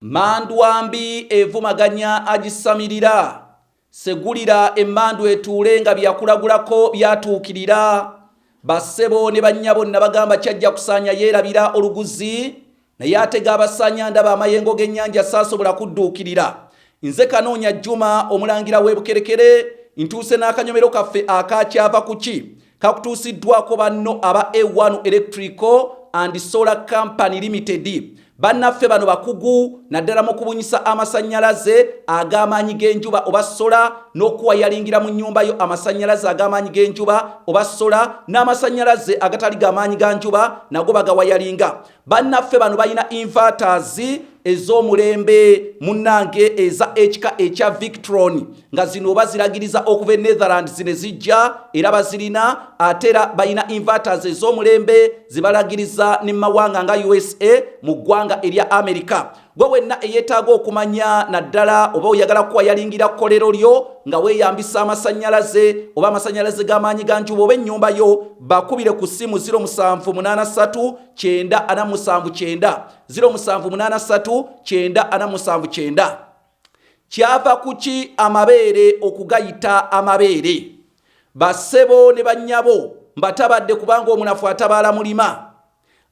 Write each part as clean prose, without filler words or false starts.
Mmandwa mbi evumaganya agisamirira, Segulira emmandwa etuule nga byeyakulagulako byatuukirira. Bassebo ne bannyabo nabagamba kyajja kusaanya yeerabira oluguzi naye ate gaabasaanya ndaba amayengo g'ennyanja saasobola kudduukirira. Nze Kanoonya Juma omulangira w'e Bukerekere ntuuse n'akanyomero kaffe aka Kyava Kuki kakutuusiddwako banno aba A1 Electrical and Solar Company Limited. Bannaffe bano bakugu naddala mu kubunyisa amasannyalaze ag'amaanyi g'enjuba oba sola n'okuwayalingira mu nnyumba yo amasannyalaze ag'amaanyi g'enjuba oba sola n'amasannyalaze agatali g'amaanyi ga njuba nago bagawayalinga. Bannaffe bano balina inverters ez'omulembe munnange eza ekika ekya Victron nga zino baziragiriza okuva e Netherlands ne zijja era bazirina ate era balina inverters ez'omulembe zibalagiriza ne mawanga nga USA mu ggwanga erya America. Gwe wenna eyeetaaga okumanya naddala oba oyagala kuwayalingira kkolero lyo nga weeyambisa amasannyalaze oba amasannyalaze g'amaanyi ga njuba oba ennyumba yo, bakubire ku ssimu 0783 947 9 0783 947. Kyava kuki amabeere okugayita amabeere? Bassebo ne bannyabo mbatabadde kubanga omunafu atabaala mulima.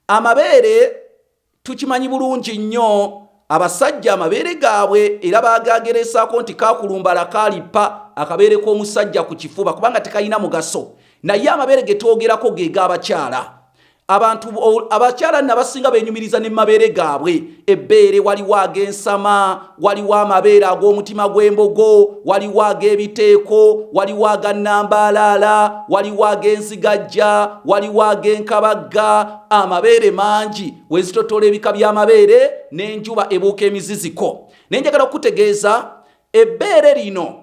Amabeere tukimanyi bulungi nnyo, abasajja amabeere gaabwe era bagageresaako nti kakulumbala kalippa akabeere k'omusajja ku kifuba kubanga tekalina mugaso. Naye amabeere ge twogerako ge g'abakyala. Abantu abakyala nno abasinga benyumiriza ne mabeere gaabwe. Ebbeere waliwo ag'ensama, waliwo amabeere ag'omutima gw'embogo, waliwo ag'ebiteeko, waliwo agannambaalaala, waliwo ag'enzigajja, waliwo ag'enkabagga. Amabeere mangi wezitotola ebika by'amabeere n'enjuba ebuuka emiziziko. Naye njagala okukutegeeza ebbeere lino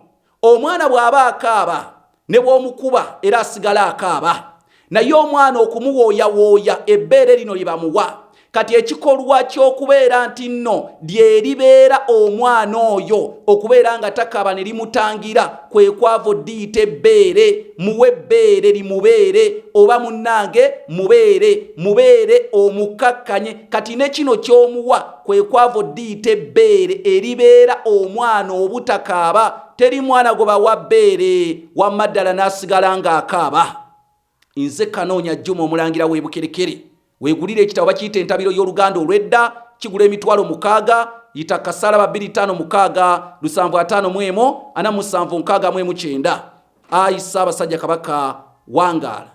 omwana bw'aba akaaba ne bw'omukuba era asigala akaaba, naye omwana okumuwooyawooya ebbeere lino lye bamuwa. Kati ekikolwa ky'okubeera nti nno lyeribeera omwana oyo okubeera nga takaaba ne limutangira kwe kwava oddiyita ebbeere. Muwe ebbeere limubeere oba munnange mubeere mubeere omukkakkanye. Kati ne kino ky'omuwa kwe kwava oddiyita ebbeere eribeera omwana obutakaaba. Teri mwana gwe bawa bbeere wamma ddala n'asigala ng'akaaba. Nze Kanoonya Juma omulangira w'e Bukerekere. Weegulire ekitabo bakiyita Entabiro y'Oluganda Olw'edda, kigula 60,000. Yita kasalaba 256 751 47 69. Ayi Ssaabasajja Kabaka, wangaala.